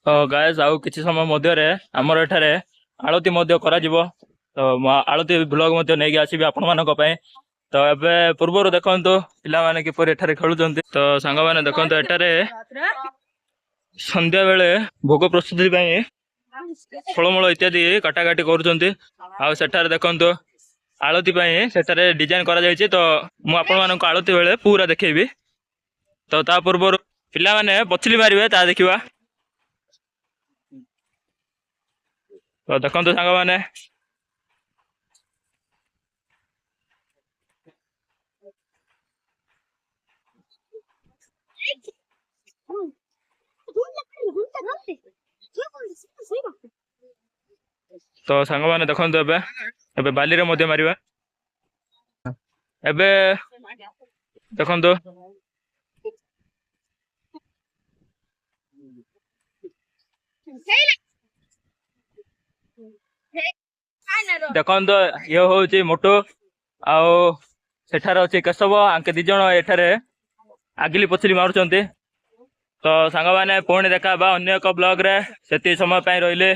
ତ ଗାଏସ୍, ଆଉ କିଛି ସମୟ ମଧ୍ୟରେ ଆମର ଏଠାରେ ଆଳତି ମଧ୍ୟ କରାଯିବ। ତ ମୁଁ ଆଳତି ବ୍ଲଗ ମଧ୍ୟ ନେଇକି ଆସିବି ଆପଣମାନଙ୍କ ପାଇଁ। ତ ଏବେ ପୂର୍ବରୁ ଦେଖନ୍ତୁ ପିଲାମାନେ କିପରି ଏଠାରେ ଖେଳୁଛନ୍ତି। ତ ସାଙ୍ଗମାନେ ଦେଖନ୍ତୁ, ଏଠାରେ ସନ୍ଧ୍ୟା ବେଳେ ଭୋଗ ପ୍ରସ୍ତୁତି ପାଇଁ ଫଳମୂଳ ଇତ୍ୟାଦି କାଟାକାଟି କରୁଛନ୍ତି। ଆଉ ସେଠାରେ ଦେଖନ୍ତୁ, ଆଳତି ପାଇଁ ସେଠାରେ ଡିଜାଇନ କରାଯାଇଛି। ତ ମୁଁ ଆପଣମାନଙ୍କୁ ଆଳତି ବେଳେ ପୁରା ଦେଖେଇବି। ତ ତା ପୂର୍ବରୁ ପିଲାମାନେ ପଛଲି ମାରିବେ, ତା ଦେଖିବା। ତ ଦେଖନ୍ତୁ ସାଙ୍ଗମାନେ, ତ ସାଙ୍ଗମାନେ ଦେଖନ୍ତୁ, ଏବେ ଏବେ ବାଲିରେ ମଧ୍ୟ ମାରିବା। ଏବେ ଦେଖନ୍ତୁ, ଦେଖନ୍ତୁ, ଇଏ ହଉଛି ମୋଟୁ ଆଉ ସେଠାରେ ଅଛି କେଶବ। ଆଙ୍କେ ଦି ଜଣ ଏଠାରେ ଆଗିଲି ପଛଲି ମାରୁଛନ୍ତି। ତ ସାଙ୍ଗମାନେ, ପୁଣି ଦେଖା ହେବା ଅନ୍ୟ ଏକ ବ୍ଲଗରେ। ସେତିକି ସମୟ ପାଇଁ ରହିଲେ।